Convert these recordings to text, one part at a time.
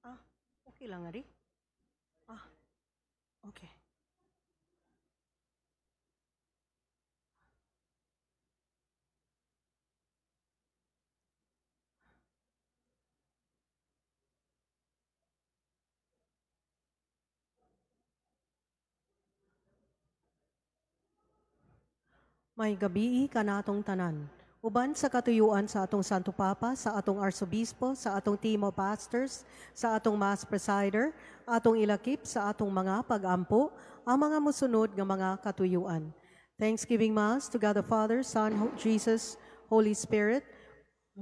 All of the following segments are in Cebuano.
Ah, okay lang ari. Ah, okay. May gabii kanatong tanan. Uban sa katuyuan sa atong Santo Papa, sa atong Arsobispo, sa atong team of pastors, sa atong Mass Presider, atong ilakip sa atong mga pag-ampo, ang mga musunod nga mga katuyuan. Thanksgiving Mass to God the Father, Son, Jesus, Holy Spirit,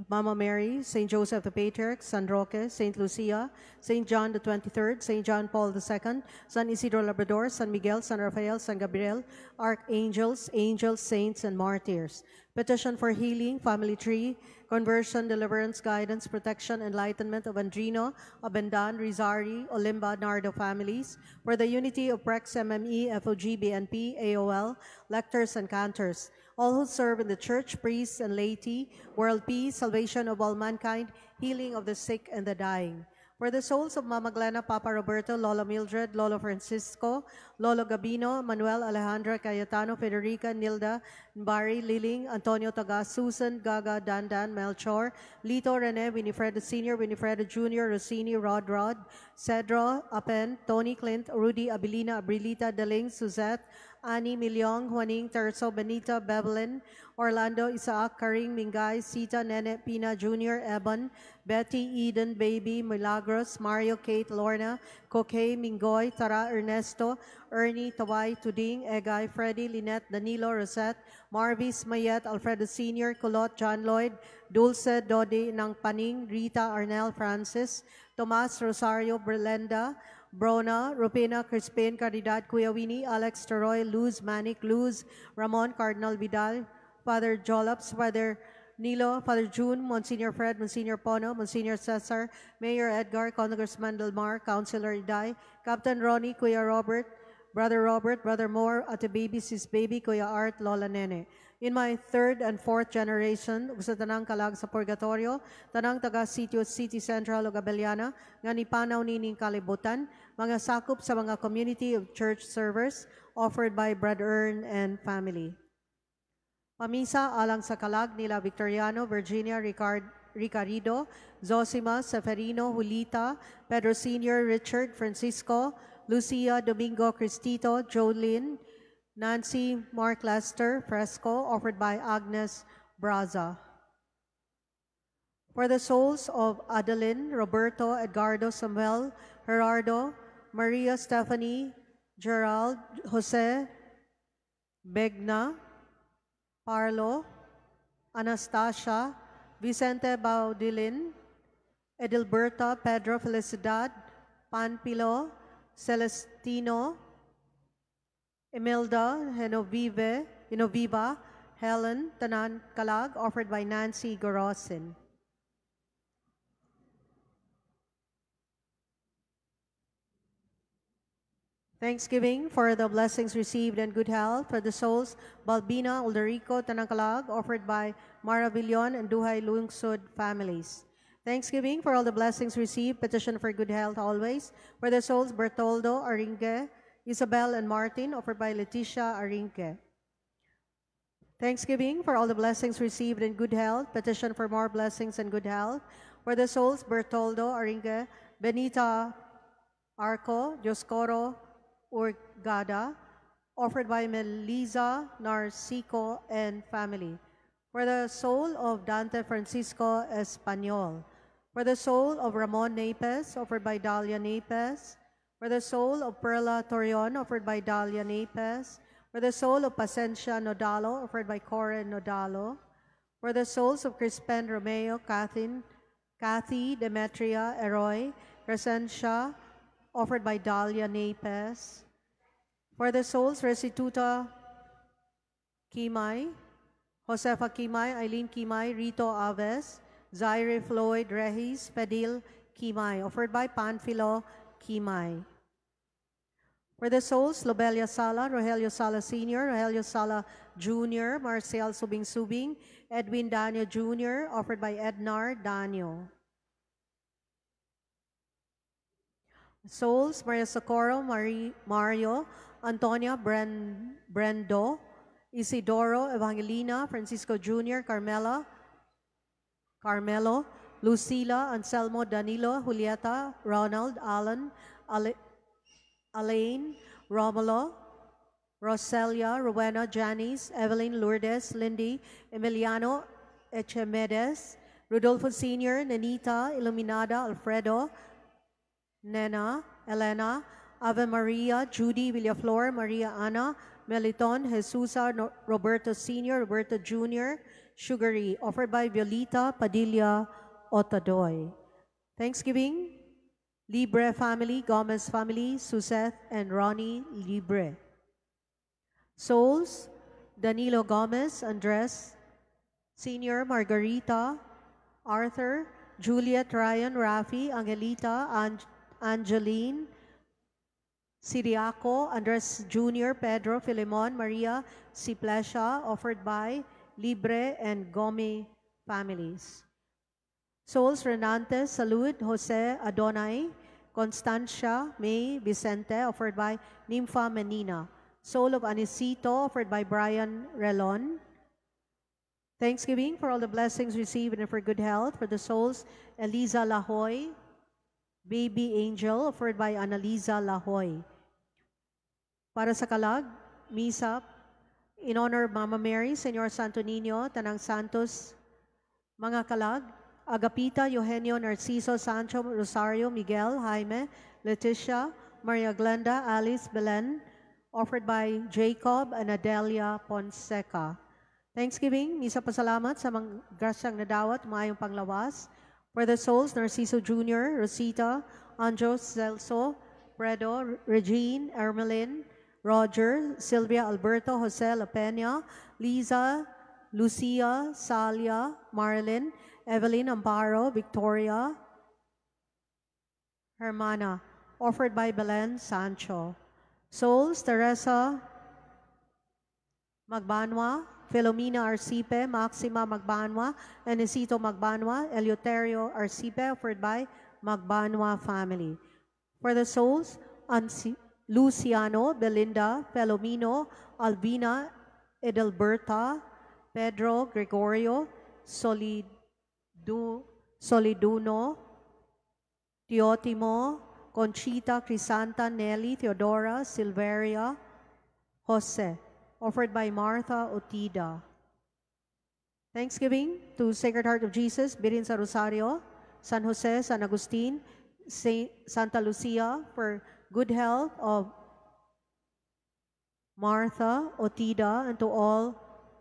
Mama Mary, Saint Joseph the Patriarch, San Roque, Saint Lucia, Saint John the 23rd, Saint John Paul II, San Isidro Labrador, San Miguel, San Rafael, San Gabriel, Archangels, Angels, Saints, and Martyrs. Petition for healing, family tree, conversion, deliverance, guidance, protection, enlightenment of Andrino, Abendan, Rizari, Olimba, Nardo families, for the unity of PREX, MME, FOG, BNP, AOL, lectors, and cantors, all who serve in the church, priests and laity, world peace, salvation of all mankind, healing of the sick and the dying. For the souls of Mama Glenna, Papa Roberto, Lola Mildred, Lolo Francisco, Lolo Gabino, Manuel, Alejandra, Cayetano, Federica, Nilda, Barry, Liling, Antonio Tagas, Susan, Gaga, Dandan, Melchor, Lito, Rene, Winifredo Sr., Winifredo Jr., Rossini, Rod Rod, Cedro, Apen, Tony Clint, Rudy, Abilina, Abrilita, Daling, Suzette, Annie, Milyong, Juaning, Terso, Benita, Bevelyn, Orlando, Isaac, Karing, Mingay, Sita, Nene, Pina Jr., Eban, Betty, Eden, Baby, Milagros, Mario, Kate, Lorna, Koke, Mingoy, Tara, Ernesto, Ernie, Tawai, Tuding, Egay, Freddy, Lynette, Danilo, Rosette, Marvis, Mayet, Alfredo Sr., Kulot, John Lloyd, Dulce, Dodi, Nang Paning, Rita, Arnel, Francis, Tomas, Rosario, Berlenda, Brona, Rupina, Crispin, Caridad, Kuya Winnie, Alex Teroy, Luz, Manik, Luz, Ramon, Cardinal Vidal, Father Jolops, Father Nilo, Father June, Monsignor Fred, Monsignor Pono, Monsignor Cesar, Mayor Edgar, Congressman Del Mar, Councilor Iday, Captain Ronnie, Kuya Robert, Brother Robert, Brother Moore, Ate Baby, Sis Baby, Kuya Art, Lola Nene. In my third and fourth generation, ug sa tanang kalag sa Purgatorio, tanang taga Sitio City Central ug Abellana, nga nipanaw nining kalibutan, mga sakop sa mga community of church servers offered by Brother Ern and family. Pamisa alang sa kalag nila Victoriano, Virginia, Ricarido, Zosima, Seferino, Julita, Pedro Sr., Richard, Francisco, Lucia, Domingo, Cristito, Jolene, Nancy, Mark Lester, Fresco, offered by Agnes Braza. For the souls of Adeline, Roberto, Edgardo, Samuel, Gerardo, Maria, Stephanie, Gerald, Jose, Begna, Parlo, Anastasia, Vicente Baudilin, Edilberta, Pedro Felicidad, Panpilo, Celestino, Imelda, Genovive, Genoviva, Helen, Tanan Kalag, offered by Nancy Gorosin. Thanksgiving for the blessings received and good health for the souls Balbina, Ulderico, Tanangkalag, offered by Mara Villon and Duhay Lungsod families. Thanksgiving for all the blessings received, petition for good health always, for the souls Bertoldo, Arinque, Isabel, and Martin, offered by Leticia Arinque. Thanksgiving for all the blessings received and good health, petition for more blessings and good health, for the souls Bertoldo, Arinque, Benita Arco, Dioscoro, Urgada, Offered by Melisa Narcico and family. For the soul of Dante Francisco Espanol. For the soul of Ramon Napes, offered by Dahlia Napes. For the soul of Perla Torion, offered by Dahlia Napes. For the soul of Pacencia Nodalo, offered by Corin Nodalo. For the souls of Crispin Romeo, Kathy, Demetria, Eroy, Crescencia, offered by Dahlia Napes. For the souls Restituta Kimay, Josefa Kimay, Eileen Kimay, Rito Aves, Zaire Floyd Regis, Fedil Kimay, offered by Panfilo Kimay. For the souls, Lobelia Sala, Rogelio Sala Sr., Rogelio Sala Jr., Marcel Subing Subing, Edwin Danio Jr., offered by Ednar Danio. Souls, Maria Socorro, Mario, Antonia Brendo, Isidoro, Evangelina, Francisco Jr., Carmela, Carmelo, Lucila, Anselmo, Danilo, Julieta, Ronald, Alan, Alain, Romulo, Roselia, Rowena, Janice, Evelyn, Lourdes, Lindy, Emiliano, Echemedes, Rodolfo Sr., Nenita, Iluminada, Alfredo, Nena, Elena, Ave Maria, Judy, Villaflor, Maria Ana, Meliton, Jesusa, Roberto Sr., Roberto Jr., Sugary, offered by Violita Padilla Otadoy. Thanksgiving, Libre family, Gomez family, Suzette and Ronnie Libre. Souls, Danilo Gomez, Andres Sr., Margarita, Arthur, Juliet, Ryan, Rafi, Angelita, Angeline, Siriaco, Andres Jr., Pedro, Filemon, Maria, Ciplesha, offered by Libre and Gomi families. Souls, Renante, Salud, Jose, Adonai, Constancia, May, Vicente, offered by Nympha Menina. Soul of Anicito, offered by Brian Relon. Thanksgiving for all the blessings received and for good health for the souls, Eliza Lahoy, Baby Angel, offered by Annalisa Lahoy. Para sa kalag, Misa, in honor of Mama Mary, Señor Santo Niño, Tanang Santos, mga kalag, Agapita, Eugenio, Narciso, Sancho, Rosario, Miguel, Jaime, Leticia, Maria Glenda, Alice, Belen, offered by Jacob and Adelia Ponseca. Thanksgiving, Misa Pasalamat sa mga grasyang nadawat, maayong panglawas. For the souls, Narciso Jr., Rosita, Anjo, Celso, Fredo, Regine, Ermelin, Roger, Sylvia, Alberto, Jose, La Peña, Liza, Lucia, Salia, Marilyn, Evelyn, Amparo, Victoria, Hermana, offered by Belen Sancho. Souls, Teresa Magbanwa, Filomena Arcipe, Maxima Magbanwa, Anicito Magbanwa, Eleuterio Arcipe, offered by Magbanwa family. For the souls, Luciano, Belinda, Felomino, Albina, Edelberta, Pedro, Gregorio, Soliduno, Teotimo, Conchita, Crisanta, Nelly, Theodora, Silveria, Jose, offered by Martha Otida. Thanksgiving to Sacred Heart of Jesus, Birin sa Rosario, San Jose, San Agustin, Santa Lucia, for good health of Martha Otida and to all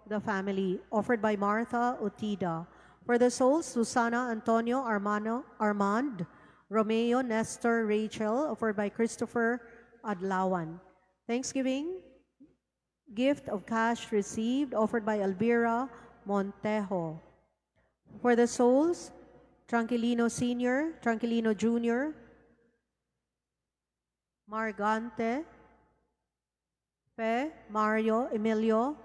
the family, offered by Martha Otida. For the souls, Susana, Antonio, Armano, Armand, Romeo, Nestor, Rachel, offered by Christopher Adlawan. Thanksgiving, gift of cash received, offered by Elvira Montejo. For the souls, Tranquilino Sr., Tranquilino Jr., Margante, Fe, Mario, Emilio,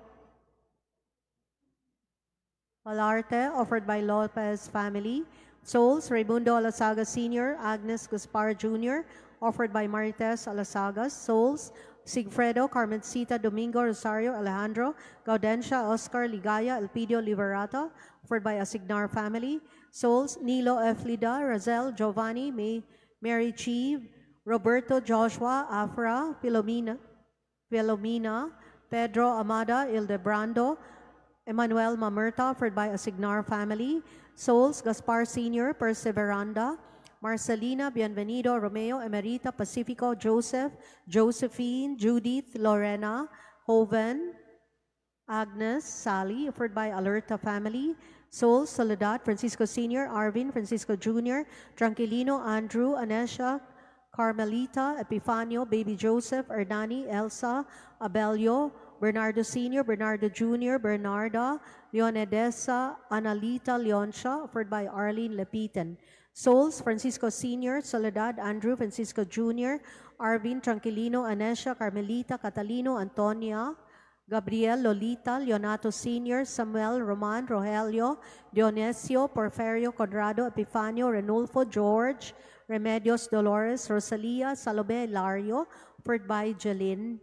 Palarte, offered by Lopez family. Souls, Raimundo Alasaga Sr., Agnes Gaspar Jr., offered by Marites Alasagas. Souls, Sigfredo, Carmencita, Domingo, Rosario, Alejandro, Gaudencia, Oscar, Ligaya, Elpidio, Liberata, offered by Asignar family. Souls, Nilo, Eflida, Razel, Giovanni, May, Mary Chief, Roberto, Joshua, Afra, Filomena, Philomena, Pedro Amada Ildebrando, Emmanuel Mamerta, offered by Asignar family, Souls Gaspar Sr., Perseveranda, Marcelina Bienvenido Romeo, Emerita Pacifico, Joseph, Josephine, Judith, Lorena, Hoven, Agnes, Sally, offered by Alerta family, Sol, Soledad, Francisco Sr., Arvin, Francisco Jr., Tranquilino, Andrew, Anesha, Carmelita, Epifanio, Baby Joseph, Ernani, Elsa, Abelio, Bernardo Sr., Bernardo Jr., Bernarda, Leonedesa, Analita Leoncia, offered by Arlene Lepiten. Souls, Francisco Sr., Soledad, Andrew, Francisco Jr., Arvin, Tranquilino, Anesha, Carmelita, Catalino, Antonia, Gabriel, Lolita, Leonato Sr., Samuel, Roman, Rogelio, Dionisio, Porferio, Conrado, Epifanio, Renulfo, George, Remedios, Dolores, Rosalia, Salome, Hilario, offered by Jeline.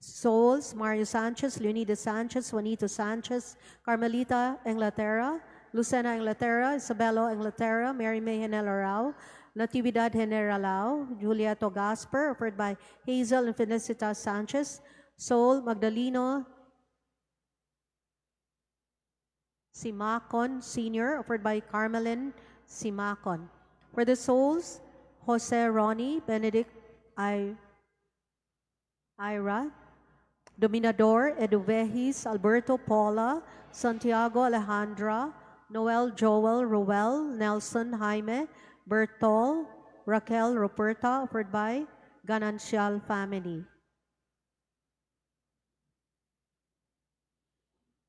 Souls, Mario Sanchez, Leonidas Sanchez, Juanito Sanchez, Carmelita Inglaterra, Lucena Inglaterra, Isabelo Inglaterra, Mary May Generalao, Natividad Generalao, Julieto Gasper, offered by Hazel and Felicitas Sanchez, Sol Magdaleno Simacon Sr., offered by Carmelin Simacon. For the souls, Jose Ronnie, Benedict Ira, Dominador, Eduvejis, Alberto Paula, Santiago Alejandra, Noel Joel, Ruel, Nelson Jaime, Bertol, Raquel Roberta, offered by Ganancial family.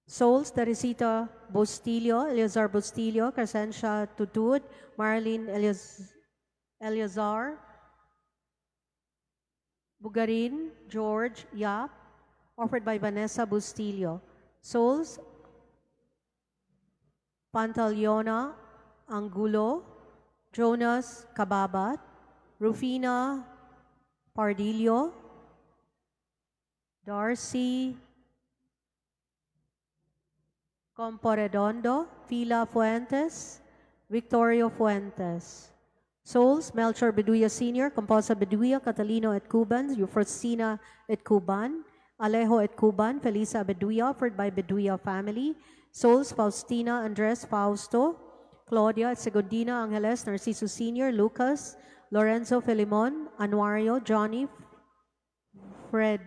Souls, Teresita Bustillo, Eleazar Bustillo, Crescencia Tutud, Marlene Eleazar, Bugarin, George Yap, offered by Vanessa Bustillo. Souls, Pantaleona Angulo, Jonas Kababat, Rufina Pardillo, Darcy Comporedondo, Fila Fuentes, Victorio Fuentes. Souls, Melchor Beduya Sr., Composa Beduya, Catalino et Cuban, Eufrosina et Cuban, Alejo et Cuban, Felisa Beduya, offered by Beduya family. Souls, Faustina Andres Fausto, Claudia Segundina Angeles, Narciso Sr., Lucas, Lorenzo Filimon, Anuario, Johnny, Fred,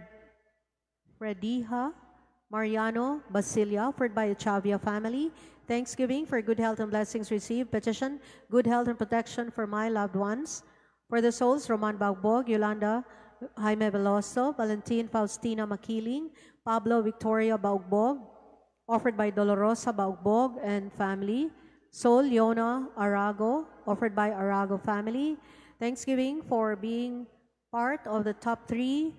Fredija, Mariano Basilia, offered by Chavia family. Thanksgiving for good health and blessings received. Petition, good health and protection for my loved ones. For the souls, Roman Bagbog, Yolanda Jaime Veloso, Valentin Faustina Makiling, Pablo Victoria Baugbog, offered by Dolorosa Baugbog and family. Sol Leona Arago, offered by Arago family. Thanksgiving for being part of the top 3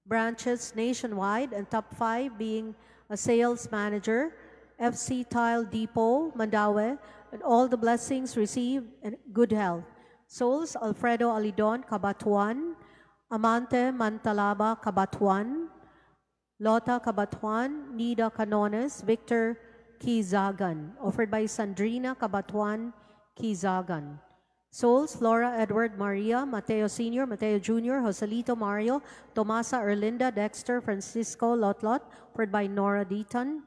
branches nationwide and top 5 being a sales manager, FC Tile Depot, Mandaue, and all the blessings received and good health. Souls, Alfredo Alidon, Cabatuan, Amante Mantalaba, Cabatuan, Lota Cabatuan, Nida Canones, Victor Kizagan, offered by Sandrina Cabatuan Kizagan. Souls, Flora, Edward, Maria, Mateo Sr., Mateo Jr., Joselito Mario, Tomasa Erlinda, Dexter, Francisco Lotlot, offered by Nora Deaton.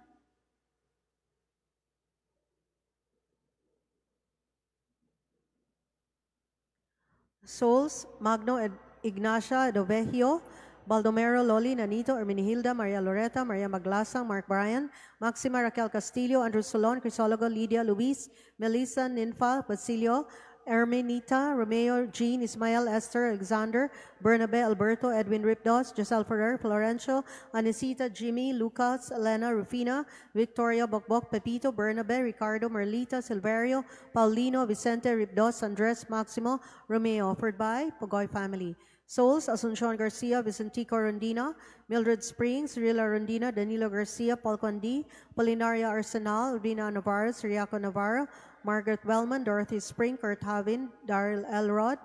Souls, Magno Ignacia Dovejio, Baldomero Loli, Nanito, Hermenegilda, Maria Loreta, Maria Maglasang, Mark Bryan, Maxima Raquel Castillo, Andrew Solon, Crisologo, Lydia, Luis, Melissa, Ninfa, Basilio, Hermenita, Romeo, Jean, Ismael, Esther, Alexander, Bernabe, Alberto, Edwin Ripdos, Giselle Ferrer, Florencio, Anicita, Jimmy, Lucas, Elena, Rufina, Victoria, Bokbok, Pepito, Bernabe, Ricardo, Merlita, Silverio, Paulino, Vicente, Ripdos, Andres, Maximo, Romeo, offered by Pogoy family. Souls, Asuncion Garcia, Vicentico Rondina, Mildred Springs, Rila Rondina, Danilo Garcia, Paul Condi, Polinaria Arsenal, Albina Navarro, Siriaco Navarro, Margaret Wellman, Dorothy Spring, Kurt Havin, Daryl Elrod,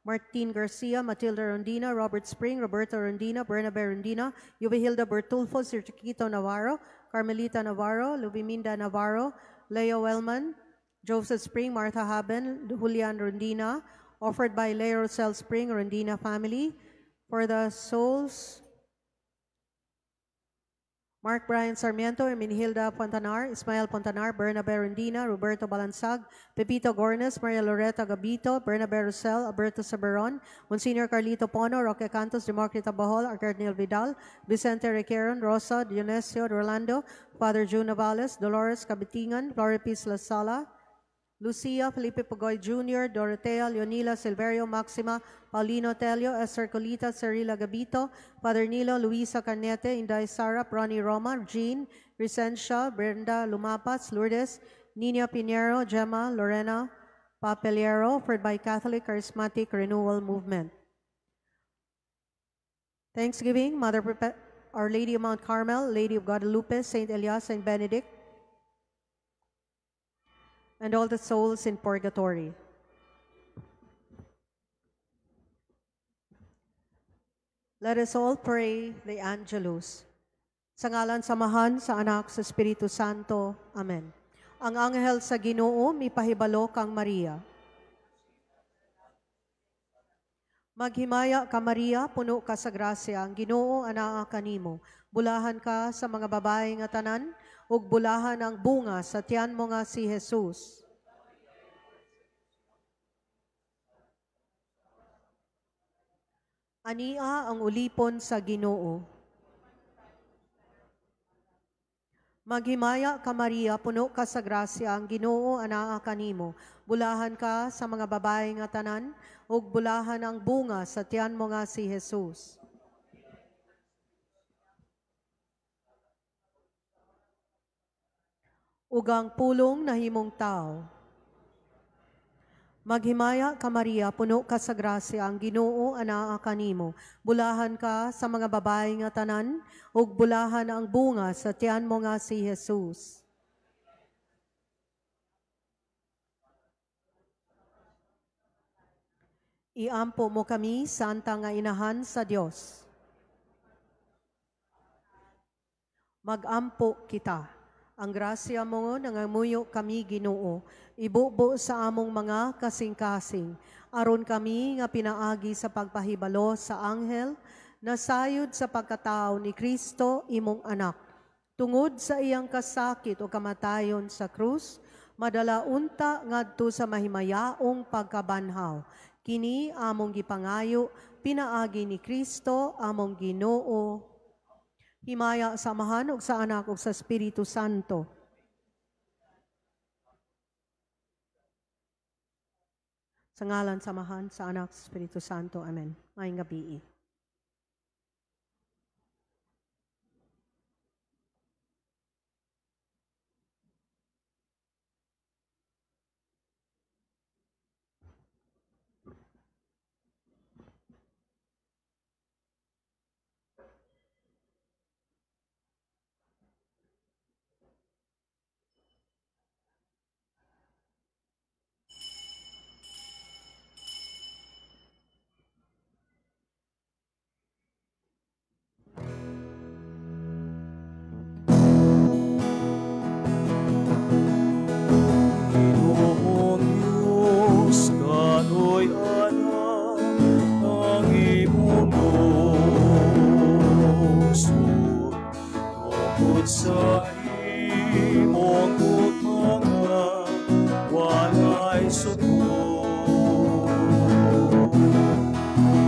Martin Garcia, Matilda Rondina, Robert Spring, Roberto Rondina, Bernabe Rondina, Yuvihilda Bertulfo, Sir Chiquito Navarro, Carmelita Navarro, Luviminda Navarro, Leo Wellman, Joseph Spring, Martha Haben, Julian Rondina, Offered by Leo Rosel Spring, Rondina family, for the souls Mark Brian Sarmiento, Herminhilda Fontanar, Ismael Fontanar, Bernabe Rondina, Roberto Balansag, Pepito Gornes, Maria Loreta Gabito, Bernabe Rosel, Alberto Saberon, Monsignor Carlito Pono, Roque Cantos, Democrita Bohol, Arcardinal Vidal, Vicente Requeron, Rosa, Dionisio Rolando, Father June Navales, Dolores Cabitingan, Floripis Lasala, Lucia, Felipe Pugoy Jr., Dorotea, Leonila, Silverio, Maxima, Paulino Telio, Esther Colita, Cirila Gabito, Father Nilo, Luisa Carnete, Inday Sarap, Ronnie Roma, Jean, Crescencia, Brenda Lumapas, Lourdes, Nina Pinero, Gemma, Lorena Papeliero, offered by Catholic Charismatic Renewal Movement. Thanksgiving, Mother Our Lady of Mount Carmel, Lady of Guadalupe, Saint Elias, Saint Benedict, and all the souls in purgatory. Let us all pray the Angelus. Sa ngalan samahan, sa Anak, sa Espiritu Santo. Amen. Ang anghel sa Ginoo mipahibalo kang Maria. Maghimaya ka Maria, puno ka sa grasya, ang Ginoo anaa kanimo. Bulahan ka sa mga babae nga tanan, ug bulahan ang bunga sa tiyan mo nga si Jesus. Ania ang ulipon sa Ginoo. Maghimaya ka Maria, puno ka sa grasya, ang Ginoo anaa kanimo. Bulahan ka sa mga babae nga tanan, ug bulahan ang bunga sa tiyan mo nga si Jesus. Ug ang pulong nahimong tao. Maghimaya ka Maria, puno ka sa grasya, ang Ginoo anaa kanimo. Bulahan ka sa mga babae nga tanan, ug bulahan ang bunga sa tiyan mo nga si Jesus. Iampo mo kami, Santa nga Inahan sa Dios. Magampo kita. Ang grasya mo nangamuyo kami Ginoo, ibubo sa among mga kasing-kasing, aron kami nga pinaagi sa pagpahibalo sa anghel, nasayod sa pagkatao ni Kristo imong anak. Tungod sa iyang kasakit o kamatayon sa krus, madala unta ngadto sa mahimayaong pagkabanhaw. Kini among gipangayo, pinaagi ni Kristo among Ginoo. Himaya sa Amahan ug sa Anak ug sa Espiritu Santo. Sa ngalan sa Amahan, sa Anak, sa Espiritu Santo. Amen. Maayong gabii. Sa imong gugma walay suko,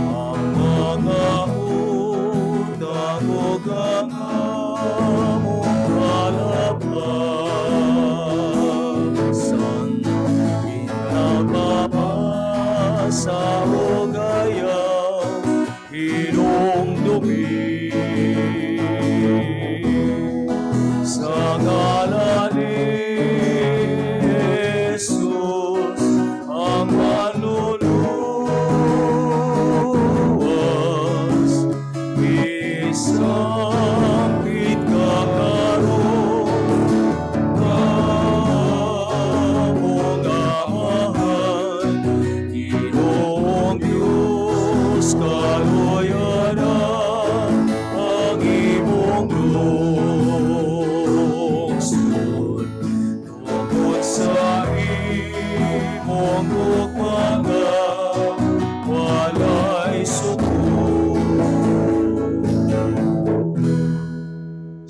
ang mga utang ug ang among kalapasan, pinapapasa og ayaw hinumdumi. Sa ngalan ni Jesus ang manluluwas, isang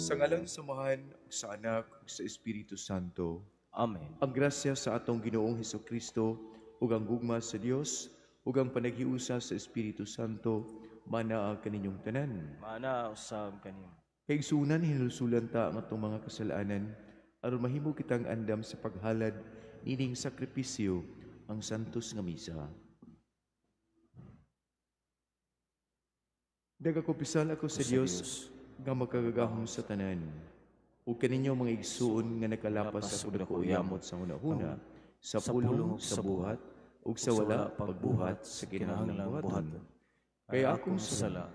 Sa ngalan sa Amahan, sa Anak, ug sa Espiritu Santo. Amen. Ang grasya sa atong Ginoong Hesukristo ug ang gugma sa Dios ug ang panaghiusa sa Espiritu Santo manaa kaninyong tanan. Mana usab kanimo. Kaigsunan hinulsulan ta ang atong mga kasalanan aron mahimo kitang andam sa paghalad nining sakripisyo ang santos nga misa. Nagakumpisal ako sa Dios nga makagagahom sa tanan, ug kaninyo mga igsuon nga nakalapas sa dako yamot sa hunahuna, sa pulong, sa buhat, ug sa wala pagbuhat sa kinahanglang buhaton. Kaya akong sala,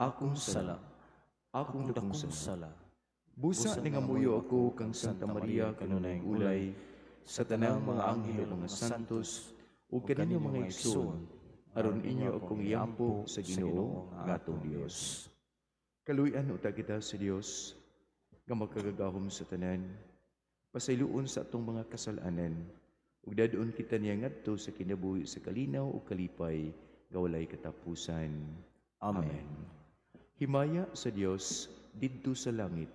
akong sala, akong dakong sala. Busa nangamuyo ako kang Santa Maria kanunayng ulay, sa tanang mga anghel ug mga santos, ug kaninyo mga igsuon, aron inyo akong iampo sa Ginoo nga atong Dios. Kaluy-an uta kita sa Dios nga makagagahom sa tanan, pasayloon sa atong mga kasalanan, ug dadon kita niya ngadto sa kinabuhi sa kalinaw ug kalipay nga walay katapusan. Amen. Himaya sa Dios didto sa langit,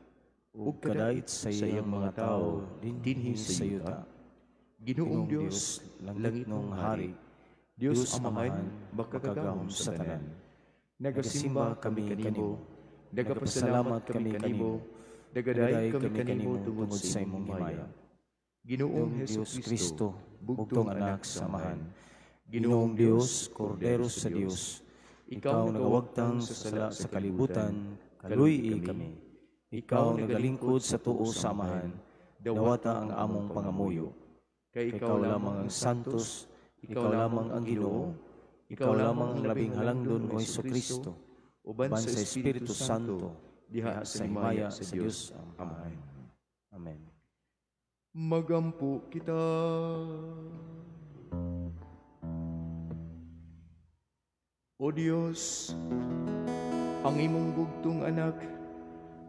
ug kadait sa iyang mga tawo dinhi sa yuta. Ginoong Dios, langit ng hari, Dios Amahan, makagagahom sa tanan. Nagasimba kami kanimo, nagapasalamat kami kanimo, nagaday kami kanimo tungod sa imong himaya. Ginoong Hesukristo, bugtong anak sa Amahan, Ginoong Dios, Kordero sa Dios, ikaw nagawagtang sa sala sa kalibutan, kaluy-i kami. Ikaw nagalingkod sa tuo sa Amahan, dawata ang among pangamuyo. Kay Ikaw lamang ang santos, ikaw lamang ang Ginoo, ikaw lamang ang labing halangdon o Hesukristo, uban uban sa Espiritu Santo, diha sa himaya sa Dios Amahan. Amen. Magampo kita. O Dios, ang imong bugtong anak,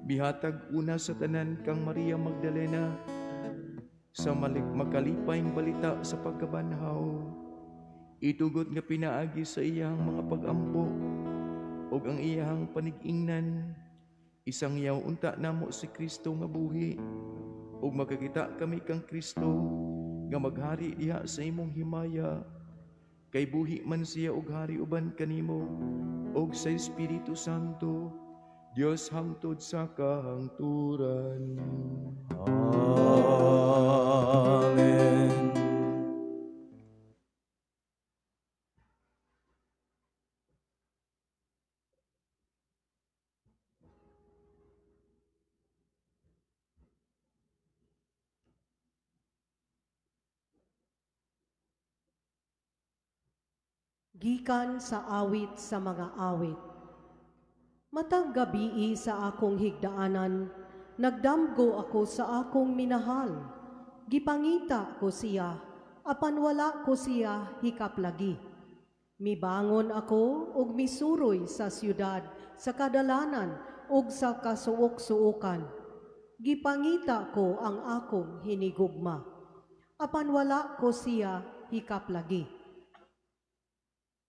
bihatag una sa tanan kang Maria Magdalena, sa makalipay balita sa pagkabanhaw, itugot nga pinaagi sa iyang mga pagampo ug ang iyang panig-ingnan, isang yaw unta namo si Kristo nga buhi, ug makakita kami kang Kristo nga maghari diha sa imong himaya, kay buhi man siya og hari uban kanimo ug sa Espiritu Santo, Dios hangtod sa kahangturan. Amen. Gikan sa awit sa mga awit. Matang gabii sa akong higdaanan, nagdamgo ako sa akong minahal. Gipangita ko siya, apan wala ko siya hikaplagi. Mibangon ako ug misuroy sa siyudad, sa kadalanan ug sa kasuok-suokan. Gipangita ko ang akong hinigugma, apan wala ko siya hikaplagi.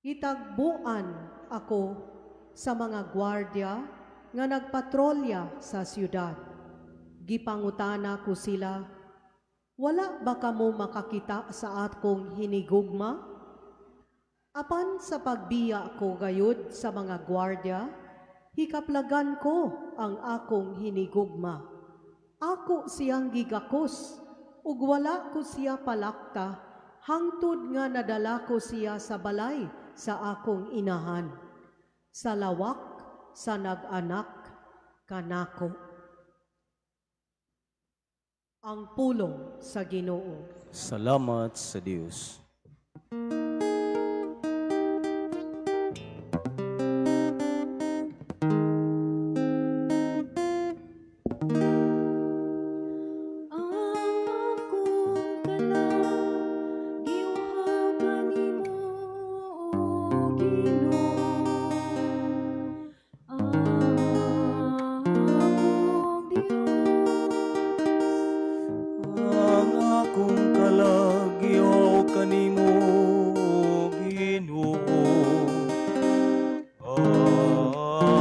Itagbuan ako sa mga gwardya nga nagpatrolya sa siyudad. Gipangutana ko sila, wala ba kamo makakita sa akong hinigugma? Apan sa pagbiya ko gayud sa mga gwardya, hikaplagan ko ang akong hinigugma. Ako siyang gigakos, ug wala ko siya palakta, hangtod nga nadala ko siya sa balay sa akong inahan, sa lawak sa nag-anak kanako. Ang pulong sa Ginoo. Salamat sa Dios.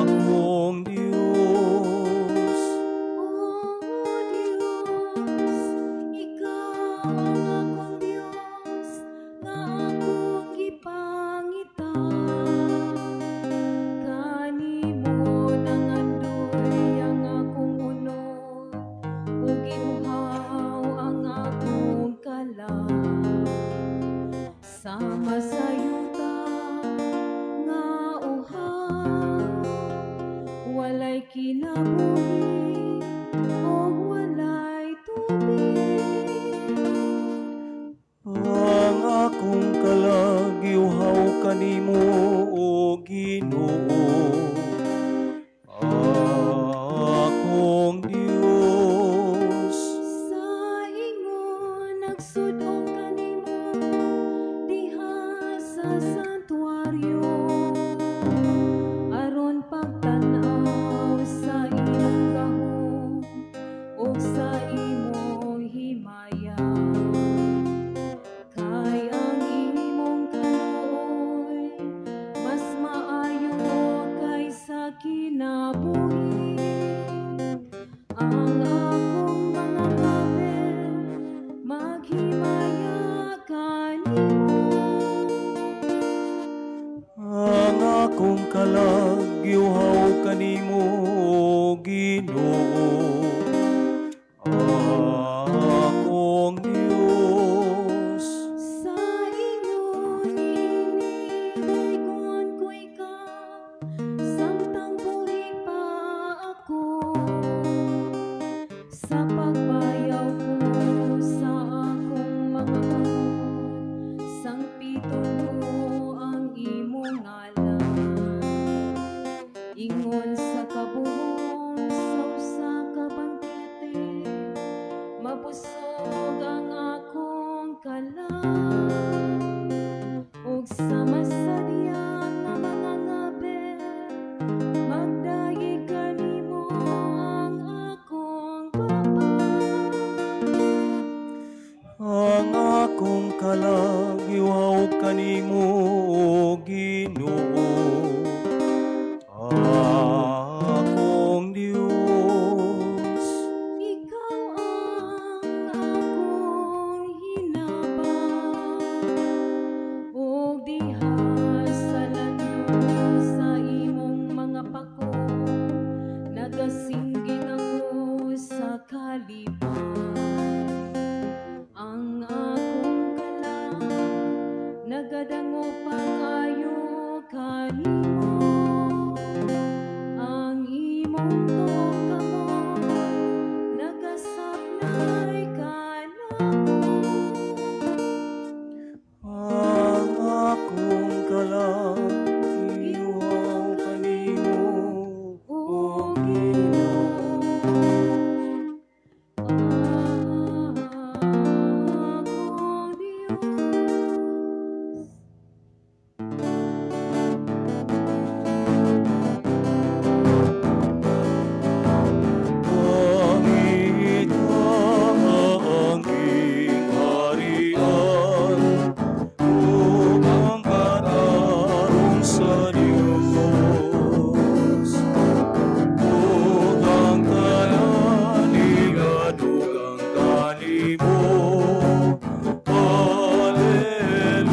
Akong Diyos. Akong Dios. Sa ingon nagsud-ong kanimo diha sa santuaryo, aron pagtan-aw sa imong gahom ug sa imong himaya. Kay ang imong kaluoy mas maayo kaysa kinabuhi. Ang akong mga ngabel maghimaya kanimo. Ang akong kalag giuhaw kanimo, Ginoo, akong Dios. Sa ingon daygon ko ikaw samtang buhi pa ako. Sa pagbayaw ko sa akong mga kamot, sangpiton ko ang imong ngalan. Ingon sa kabuhong sa usa ka bangkete, mabusog ang akong kalag. Ug sa masadya nga mga ngabel, magdayeg kanimo ang akong baba. Ang akong kalag giuhaw kanimo, Ginoo, akong Dios. Ikaw ang akong hinabang, ug diha sa landong sa imong mga pako, nagasinggit ako sa kalipay. Ang akong kalag nagadangop pag-ayo kanimo. Ang imong tuong kamot nagasapnay kanako. Ang akong kalag giuhaw kanimo, O Ginoo, akong Dios. Pangita ang gingharian ug ang katarong sa Dios, ug ang tanan idugang kanimo. Hallelujah,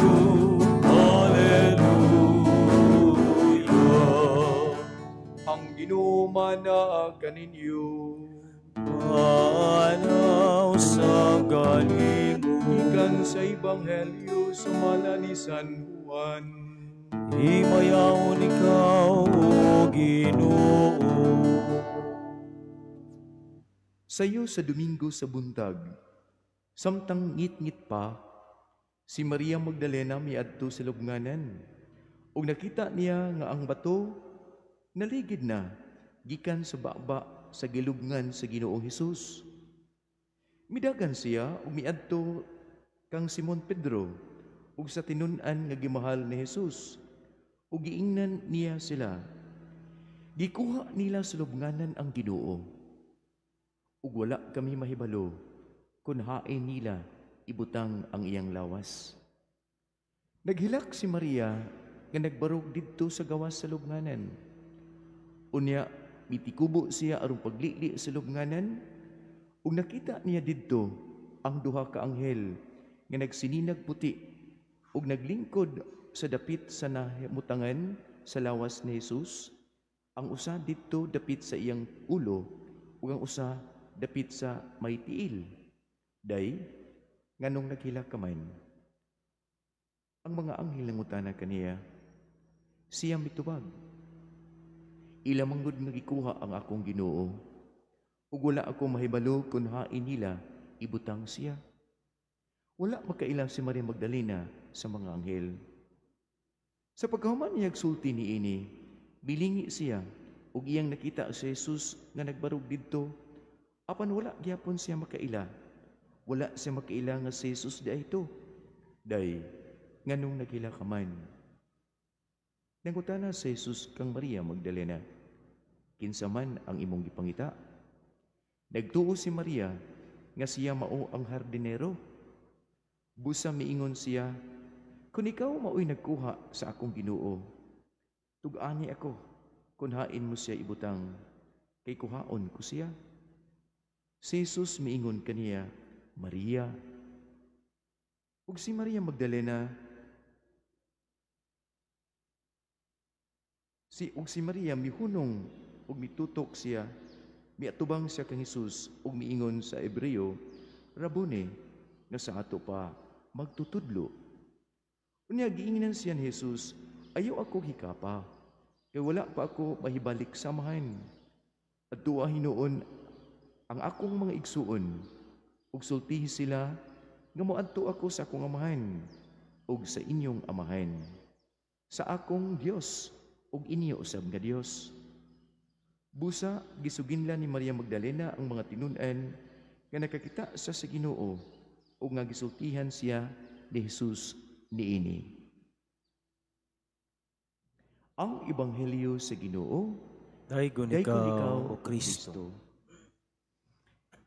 Hallelujah. Ang Ginoo manaa kaninyo. Manaw sa kanimo. Gikan sa Ebanghelyo sumala ni San Juan. Himayaon ikaw, O Ginoo. Sayo sa Domingo sa buntag, samtang ngit-ngit pa, si Maria Magdalena miadto sa lubnganan. Ug nakita niya nga ang bato naligid na gikan sa baba sa gilubngan sa Ginoong Hesus. Midagan siya ug miadto kang Simon Pedro ug sa tinun-an nga gimahal ni Hesus, ug giingnan niya sila. Gikuha nila sa lubnganan ang Ginoo, ug wala kami mahibalo kun hain nila ibutang ang iyang lawas. Naghilak si Maria nga nagbarog didto sa gawas sa lubnganan. Unya mitikubo siya aron paglili sa lubnganan, ug nakita niya didto ang duha ka anghel nga nagsininag puti ug naglingkod sa dapit sa nahimutangan sa lawas ni Jesus. Ang usa didto dapit sa iyang ulo ug ang usa dapit sa may tiil. Day, nganong naghilak ka man? Ang mga anghel nangutana kaniya. Siya mitubag, "Ila manggod nga gikuha ang akong Ginoo, ug wala ako mahibalo kun hain nila ibutang siya." Wala makaila si Maria Magdalena sa mga anghel. Sa pagkahuman niya sulti niini, bilingi siya Ug iyang nakita si Jesus nga nagbarog didto, apan wala gihapon siya makaila. Wala siya makaila nga si Jesus diay to. Day, nganong naghila ka man? Nangutana si Jesus kang Maria Magdalena, kinsa man ang imong gipangita? Nagtuo si Maria nga siya mao ang hardinero. Busa miingon siya, kung ikaw mao'y nagkuha sa akong Ginoo, tug-ani ako, kung hain mo siya ibutang, kay kuhaon ko siya. Si Jesus miingon kaniya, Maria. Ug si Maria Magdalena, si Maria mihunong ug mitutok siya, miatubang siya kang Jesus ug miingon sa Hebreo, Rabuni, nga sa ato pa magtutudlo. Unya giingnan siya ni Jesus, ayaw ako hikapa, kay wala pa ako mahibalik samahan. At tuwa hinuon ang akong mga igsuon, ug sultihi sila nga moadto ako sa akong amahan ug sa inyong amahan, sa akong Dios ug inyo usab nga Dios. Busa gisuginlan ni Maria Magdalena ang mga tinun-an nga nakakita sa Ginoo ug nga gisultihan siya ni Jesus niini. Ang Ebanghelyo sa Ginoo, Daygon ikaw, o Kristo.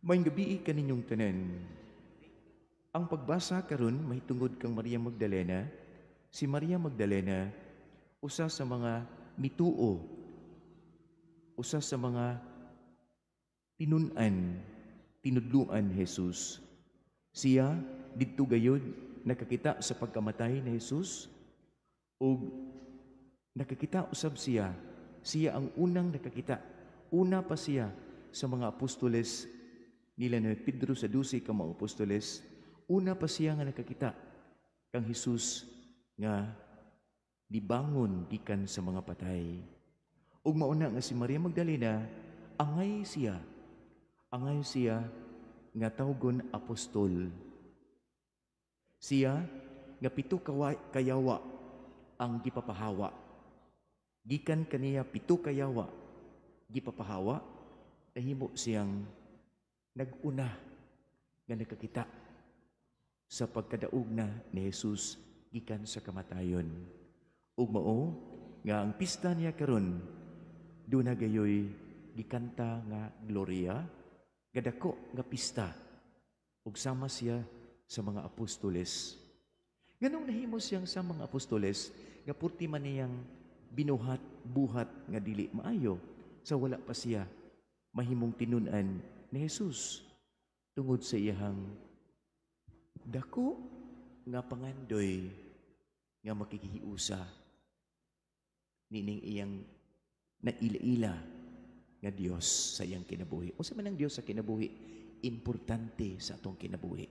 Maayong gabii kaninyong tanan. Ang pagbasa karon mahitungod kang Maria Magdalena. Si Maria Magdalena usa sa mga mituo, usa sa mga tinun-an, tinudluan Jesus. Siya didto gayud nakakita sa pagkamatay ni Jesus ug nakakita usab siya. Siya ang unang nakakita. Una pa siya sa mga apostoles nila ni Pedro sa 12 ka mga apostoles. Una pa siya nga nakakita kang Jesus nga dibangon gikan sa mga patay. Ug mauna nga si Maria Magdalena, angay siya. Angay siya nga tawgon apostol. Siya nga 7 kayawa ang gipapahawa. Gikan kaniya 7 kayawa gipapahawa, nahimo siyang nag-una nga nakakita sa pagkadaog na ni Jesus gikan sa kamatayon. Ug mao nga ang pista niya karon duna gayoy gikanta nga Gloria, gadako nga pista ug sama siya sa mga apostoles. Nganong nahimo siyang sa mga apostoles nga purti man niyang binuhat buhat nga dili maayo sa wala pa siya mahimong tinun-an ni Jesus tungod sa iyahang dako nga pangandoy nga makikihiusa nining iyang naila-ila nga Dios sa iyang kinabuhi. Unsa man ang Dios sa kinabuhi? Importante sa atong kinabuhi.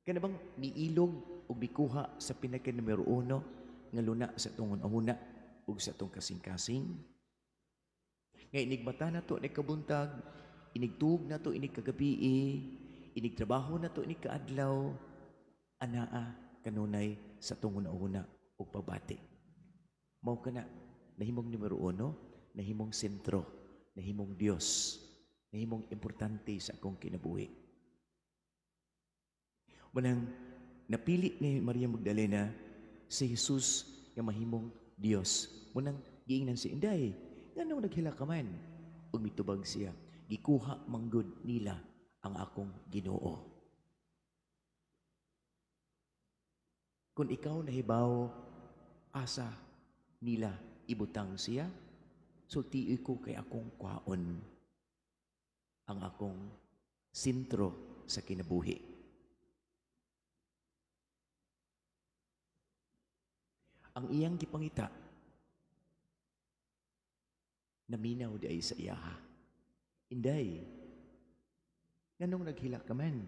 Kana bang miilog og mikuha sa pinaka numero 1 nga luna sa atong hunahuna ug sa atong kasing-kasing? Nga inigmata na to ni kabuntag, inigtuog na to inig kagabii, inigtrabaho na to inig kaadlaw, anaa kanunay sa atong hunahuna ug pabati. Mao kana nahimong numero 1, nahimong sentro, nahimong Dios, nahimong importante sa akong kinabuhi. Manang napili ni Maria Magdalena si Jesus nga mahimong Dios. Munang giingnan si Inday, nganong naghila ka man? Ug mitubag siya, gikuha manggod nila ang akong Ginoo. Kung ikaw nahibaw, asa nila ibutang siya, sultii ko kay akong kuhaon ang akong sentro sa kinabuhi. Ang iyang gipangita, naminaw di ay sa iyaha. Inday, nganong naghila ka man?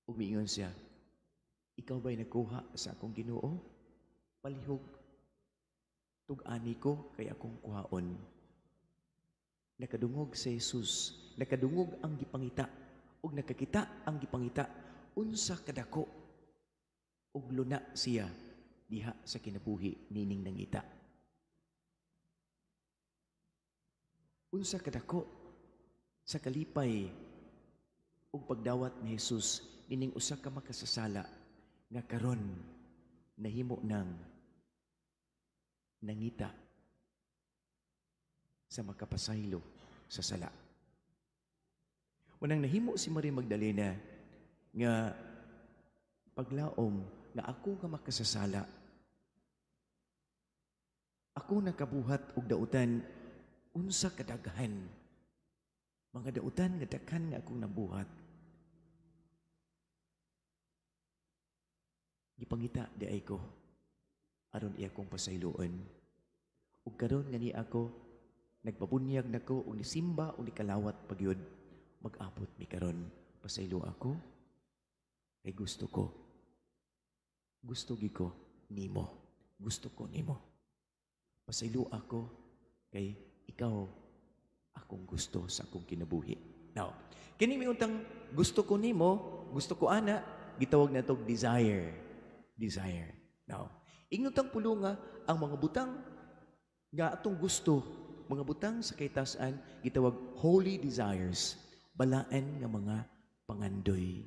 Umiingon siya, ikaw ba'y nagkuha sa akong Ginoo? Palihog, tug-ani ko kay akong kuhaon. Nakadungog si Jesus, nakadungog ang gipangita, ug nakakita ang gipangita, unsa kadako, ug luna siya diha sa kinabuhi nining nangita. Unsa kadako sa kalipay ug pagdawat ni Jesus nining usa ka makasasala nga karon nahimo nang nangita sa makapasaylo sa sala. Unang nahimo si Maria Magdalena nga paglaom nga ako nga makasasala, ako nakabuhat og dautan, unsa kadaghan mga dautan nga daghan nga akong nabuhat, gipangita di ay ko aron iya kong pasayloon. Ug karon nga ni ako nagpabunyag nako og nisimba og nikalawat pagyud, mag-abot mi karon, pasaylo ako kay gusto ko. Gusto gi ko nimo. Gusto ko nimo. Pasaylo ako kay ikaw akong gusto sa akong kinabuhi. Now, kini mi untang gusto ko nimo, gusto ko ana, gitawag na tog desire. Desire. Now, ingon tang pulunga ang mga butang nga atong gusto, mga butang sa kaytasan, gitawag holy desires, balaan nga mga pangandoy.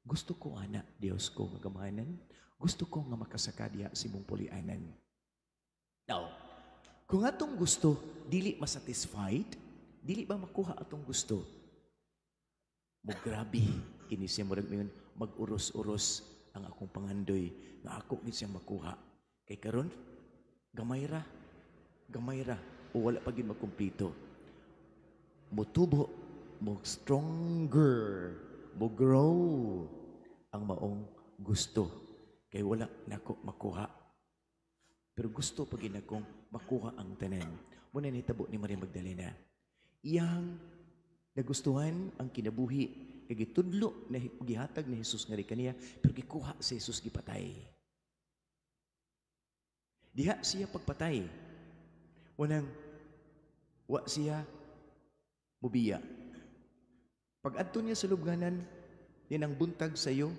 Gusto ko ana, Dios ko nga gamahanan, gusto ko nga makasaka diha sa imong pulianan. Now, kung atong gusto dili masatisfied, dili ba makuha atong gusto? Mo grabe kini siya, murag mayon mag-uros-uros ang akong pangandoy nga ako gid siyang makuha. Kay karon gamay ra, gamay ra o wala pa gid makumpleto. Motubo, mo stronger, mo grow ang maong gusto kay wala nako makuha. Pero gusto pa gid nakong makuha ang tanan. Muna nitabo ni Maria Magdalena. Iyang nagustuhan ang kinabuhi kay gitudlo na gihatag ni Jesus nga kaniya, pero gikuha si Jesus, gipatay. Diha siya pagpatay. Unang wa siya mubiya. Pag adto niya sa lubnganan, yan ang buntag sa iyo,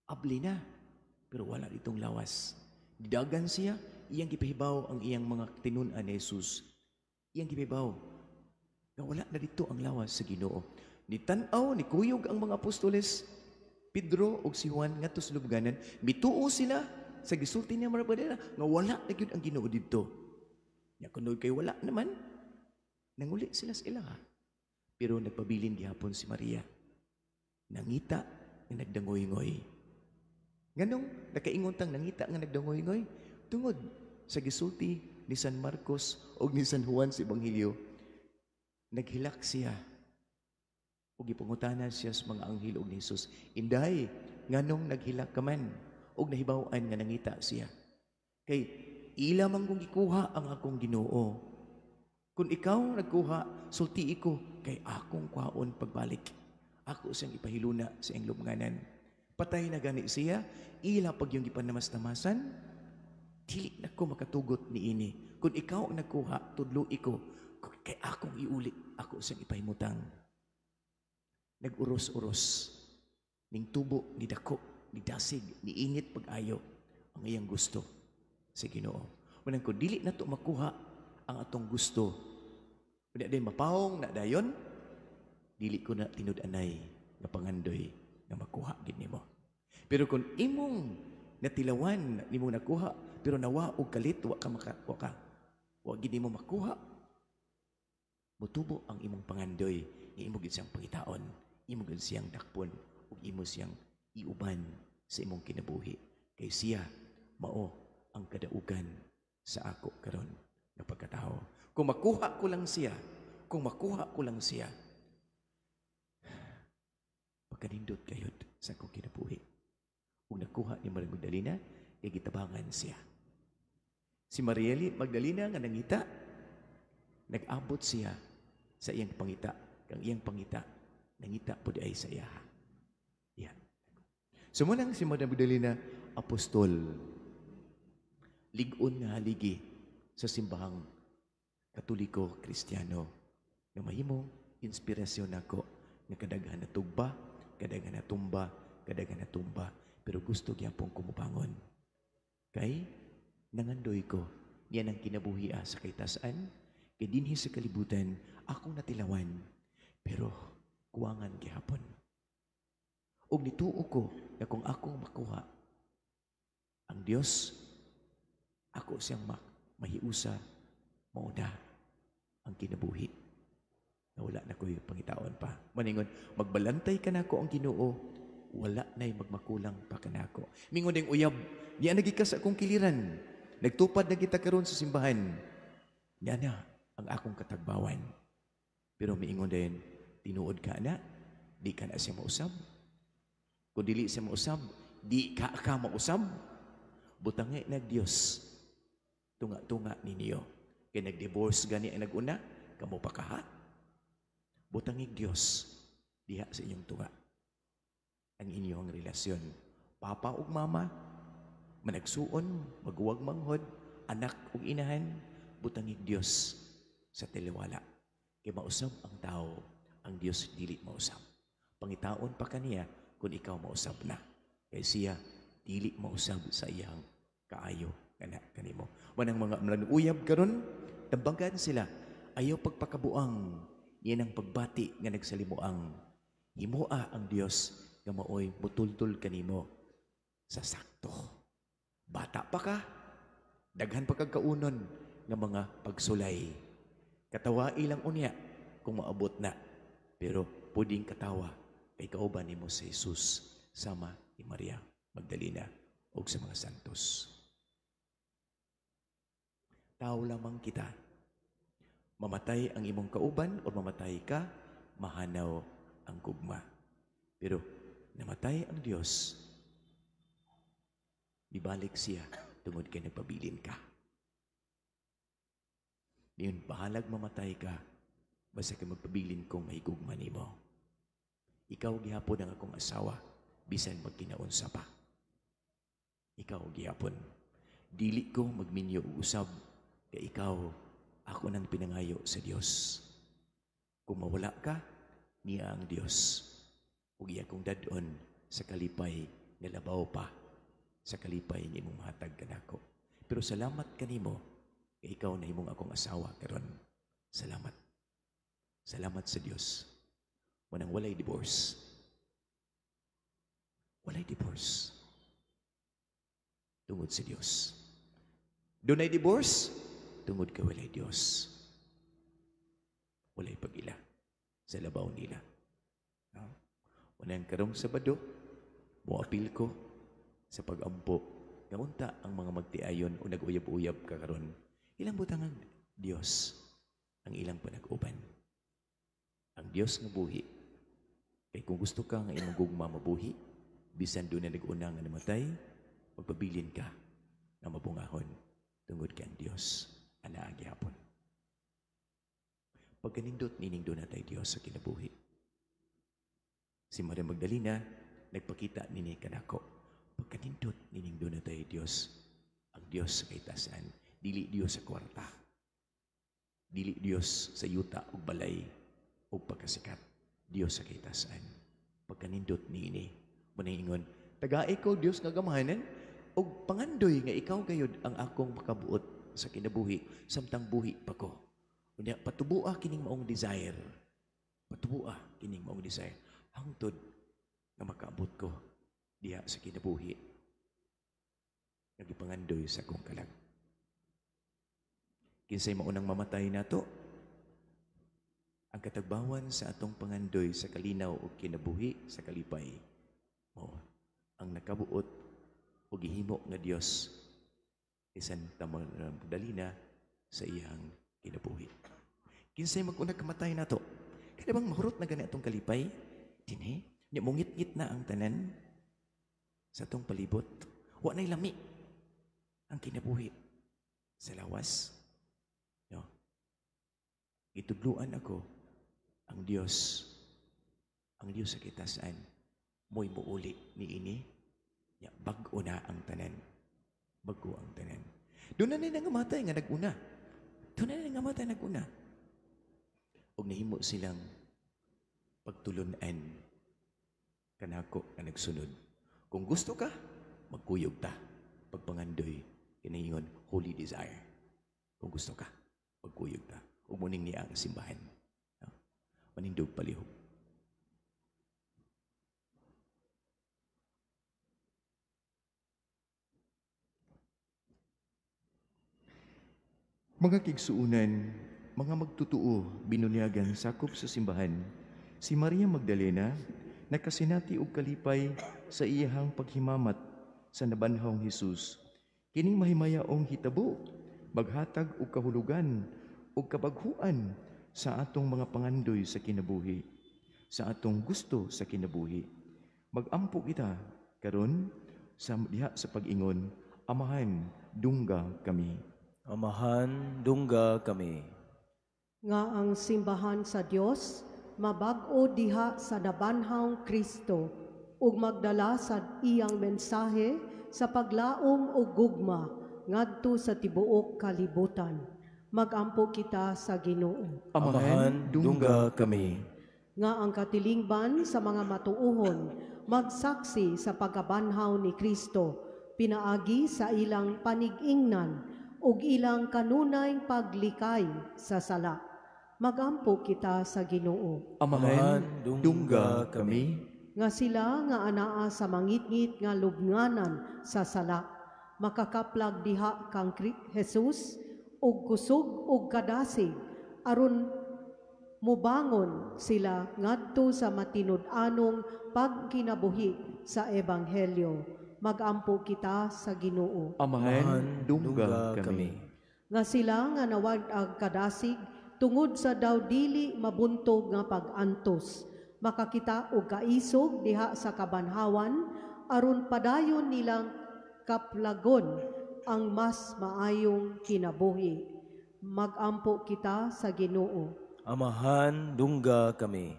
abli na, pero wala ditong lawas. Didagan siya, iyang gipahibaw ang iyang mga tinun-an ni Jesus. Iyang gipahibaw nga wala na dito ang lawas sa Ginoo. Ni tan-aw, ni kuyog ang mga apostoles, Pedro ug si Juan ngadto sa lubnganan, mituo sila sa gisulti niya Maria Magdalena nga wala na gyud ang Ginoo didto. Nya kuno kay wala naman, nanguli sila sa ila. Pero nagpabilin gihapon si Maria. Nangita nga nagdangoy-ngoy. Nganong nakaingon tang nangita nga nagdangoy-ngoy? Tungod sa gisulti ni San Marcos og ni San Juan sa Ebanghelyo, naghilak siya ug gipangutana siya sa mga anghel og ni Jesus, "Inday, nganong naghilak ka man?" Og nahibaw-an nga nangita siya. Kay ila man kong gikuha ang akong Ginoo. Kung ikaw nagkuha, sulti ko kay akong kuhaon pagbalik. Ako siyang ipahiluna sa iyang lubnganan. Patay na gani siya, ila pag yung gipanamas-namasan, dili na ko makatugot ni ini. Kung ikaw ang nagkuha, tudlo iko, kay akong iuli, ako siyang ipahimutang. Nag-uros-uros, ning tubo, ni dako, ni dasig, ni init pag-ayo, ang iyang gusto sa Ginoo. Manang ko, dili na to makuha ang atong gusto. Wala din mapahong na dayon, dili ko na tinud-anay nga pangandoy nga makuha gid nimo. Pero kung imong natilawan nimo nakuha, pero nawa og kalit, wa ka maka, wa ka, wa gid nimo makuha, mutubo ang imong pangandoy nga imo gid siyang pangitaon, imo gid siyang dakpon ug imo siyang iuban sa imong kinabuhi. Kay siya mao ang kadaugan sa ako karon nga pagkatao. Kung makuha ko lang siya, kung makuha ko lang siya, pagkanindot kayod sa akong kinabuhi. Ug nakuha ni Maria Magdalena, kay gitabangan siya. Si Maria Magdalena nga nangita, nag-abot siya sa iyang pangita. Kang iyang pangita, nangita pud ay sa iya. Yan. So munang si Maria Magdalena, apostol, lig-on nga haligi sa simbahang Katoliko Kristiyano, nga mahimong inspirasyon nako nga kadaghan na tugba, kadaghan na tumba, kadaghan na tumba, pero gusto gyapon kumubangon. Kay nangandoy ko niya nang kinabuhi sa kaytasan, Kay dinhi sa kalibutan, akong natilawan, pero kuwangan gihapon. Ug nituo ko nga kung akong makuha ang Dios, ako siyang mahiusa, mao na ang kinabuhi. Na wala na ko'y pangitaon pa. Maningon, magbalantay kanako ang Ginoo, wala na'y magmakulang pa kanako. Mingon ding uyab, niya nagi ka sa akong kiliran. Nagtupad na kita karon sa simbahan. Niya na ang akong katagbawan. Pero miingon din, tinuod ka na, di ka na siya mausab. Kung dili siya mausab, di ka ka mausab. Butangi nag Dios. Tunga-tunga ninyo. Kay nag-divorce gani ang nag-una, kamo pa kaha. Butangig Dios diha sa inyong tunga. Ang inyong relasyon. Papa ug mama, managsuon, maguwag manghod, anak ug inahan, butangig Dios sa taliwala. Kay mausab ang tao, ang Dios dili mausab. Pangitaon pa kaniya kung ikaw mausab na. Kay siya dili mausab sa iyang kaayo kana kanimo. Manang mga uyab karon, tambagan sila. Ayaw pagpakabuang, yan ang pagbati nga nagsalimuang. Himoa ang Dios nga maoy mutuldol kanimo sa sakto. Bata pa ka, daghan pa kag kaunon nga mga pagsulay. Katawai lang unya kung maabot na. Pero puding katawa kay kauban nimo si Jesus sama ni Maria Magdalena ug sa mga santos. Tao lamang kita. Mamatay ang imong kauban o mamatay ka, mahanaw ang gugma. Pero namatay ang Dios, ibalik siya tungod kay nagpabilin ka. Niyon, bahalag mamatay ka, basta kay magpabilin kong mahigugma nimo. Ikaw gihapon ang akong asawa, bisan magkinaunsa pa. Ikaw gihapon. Dili ko magminyo og usab, kay ikaw ako nang pinangayo sa Dios. Kung mawala ka, niya ang Dios. Ug iya kong dad-on sa kalipay nga labaw pa sa kalipay nga imong mahatag kanako. Pero salamat kanimo kay ikaw na imong akong asawa karon. Salamat. Salamat sa Dios. Wanang walay divorce. Walay divorce. Tungod sa Dios. Dunay divorce, tungod kay walay Dios. Walay pag-ila sa labaw nila. No? Unang karong Sabado, moapil ko sa pag-ampo nga unta ang mga magtiayon o nag-uyab-uyab ka karon. Ilang butangan Dios ang ilang panag-uban. Ang Dios nga buhi. Kay kung gusto ka nga imong gugma mabuhi, bisan doon na nag-una nga namatay, magpabilin ka na mabungahon tungod kay ang Dios anaa gihapon. Pagkanindot nining doon natay Dios sa kinabuhi. Si Maria Magdalena nagpakita nini kanako. Pagkanindot nining doon natay Dios, ang Dios sa kaitasan, dili Dios sa kwarta. Dili Dios sa yuta ug balay ug pagkasikat. Dios sa kaitasan. Pagkanindot niini, munang ingon, tagai ko Dios nga gamahanan ug pangandoy nga ikaw gayud ang akong makabuot sa kinabuhi samtang buhi pa ko. Unya patubua kining maong desire. Patubua kining maong desire hangtod nga makaabot ko diha sa kinabuhi nga gipangandoy sa akong kalag. Kinsay maunang mamatay nato? Ang katagbawan sa atong pangandoy sa kalinaw o kinabuhi sa kalipay mao ang nakabuot o gihimo nga Dios ni Santa Magdalena sa iyang kinabuhi. Kinsay mag-una kamatay nato? Kaya bang mahurot na gani atong kalipay? Dinhi, nya mungit-ngit na ang tanan sa atong palibot. Wa na'y lami ang kinabuhi sa lawas. No? Gitudluan ako ang Dios, ang Dios sa kitasan, mo'y muuli niini, nya bag-o na ang tanan. Bag-o ang tanan. Doon na ni nangamatay nga nag-una. Doon na ni nangamatay nag-una. Og nahimo silang pagtulunan kanako nga nagsunod. Kung gusto ka, magkuyog ta. Pagpangandoy, kinaingon, holy desire. Kung gusto ka, magkuyog ta. Ug Ug muning niya ang simbahan. No? Manindog palihog. Mga kigsuunan, mga magtutuo, binunyagan sakop sa simbahan, si Maria Magdalena nakasinati og kalipay sa iyahang paghimamat sa nabanhawng Hesus. Kining mahimayaong hitabo, maghatag og kahulugan og kabaghuan sa atong mga pangandoy sa kinabuhi, sa atong gusto sa kinabuhi. Magampo kita karon sa diha sa pag-ingon, Amahan, dungga kami. Amahan, dungga kami. Nga ang simbahan sa Dios mabag-o diha sa nabanhawng Kristo ug magdala sa iyang mensahe sa paglaom ug gugma ngadto sa tibuok kalibutan. Magampo kita sa Ginoo. Amahan, dungga kami. Nga ang katilingban sa mga matuohon magsaksi sa pagkabanhaw ni Kristo pinaagi sa ilang panig-ingnan ug ilang kanunay paglikay sa sala. Magampo kita sa Ginoo. Amahan, dungga kami. Nga sila nga anaa sa mangitngit nga lubnganan sa sala, makakaplag diha kang Jesus ug kusog ug kadasig aron mubangon sila ngadto sa matinud-anong pagkinabuhi sa ebanghelyo. Magampo kita sa Ginoo. Amahan, dungga kami. Nga sila nga nawag-ag kadasig tungod sa daw dili mabuntog nga pag-antos, makakita og kaisog diha sa kabanhawan aron padayon nilang kaplagon ang mas maayong kinabuhi. Magampo kita sa Ginoo. Amahan, dungga kami.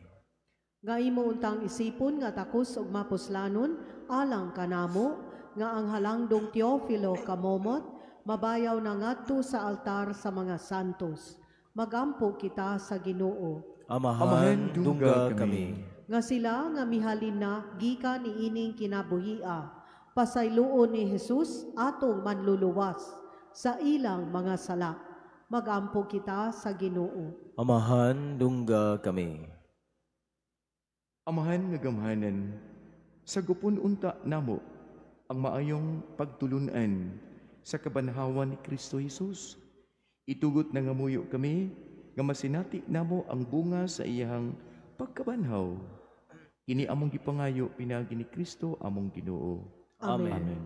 Nga imo untang isipon nga takos og mapuslanon alang kanamo nga ang halangdong Teofilo kamomot mabayaw na ngadto sa altar sa mga santos. Magampo kita sa Ginoo. Amahan, dungga kami. Nga sila nga mihalin na gikan niining kinabuhia, pasayloon ni Jesus atong manluluwas sa ilang mga sala. Magampo kita sa Ginoo. Amahan, dungga kami. Amahan nga gamhanan, sagupon unta namo ang maayong pagtulunan sa kabanhawan ni Kristo Jesus. Itugot na ngamuyo kami nga masinati namo ang bunga sa iyahang pagkabanhaw. Kini among gipangayo pinaagi ni Kristo among Ginoo. Amen. Amen.